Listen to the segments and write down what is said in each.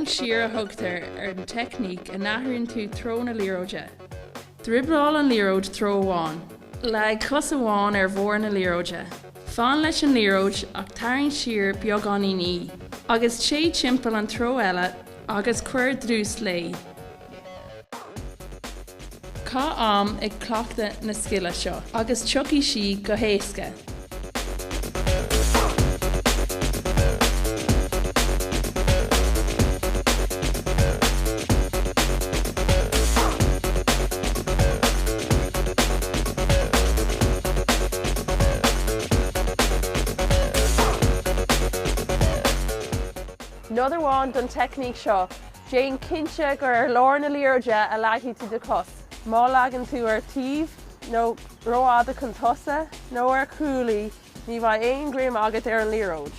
Tarraingt siar a thugtar ar an teicníc a n-athraíonn tú treo na liathróide. Druibleáil an liathróid treo amháin. Leag cos amháin ar bharr na liathróide. Fan leis an liathróid ach tarraing siar beagáinín í. Agus téigh timpeall an treo eile agus cuir dlús léi. Caith am ag cleachtadh na scile seo agus tiocfaidh sí go héasca. Nod amháin don teicníc seo, déan cinnte gur ar lár na liathróide a leagfaidh tú do chos. Má leagann tú ar taobh nó rófhada chun tosaigh nó ar chúl í, ní bheidh aon ghreim agat ar an liathróid.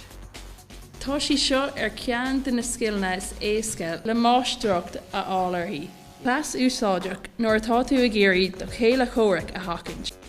Tá sí seo ar cheann de na scileanna is éasca le máistreacht a fháil uirthi. Cleas úsáideach nuair atá tú ag iarraidh do chéile comhraic a sheachaint.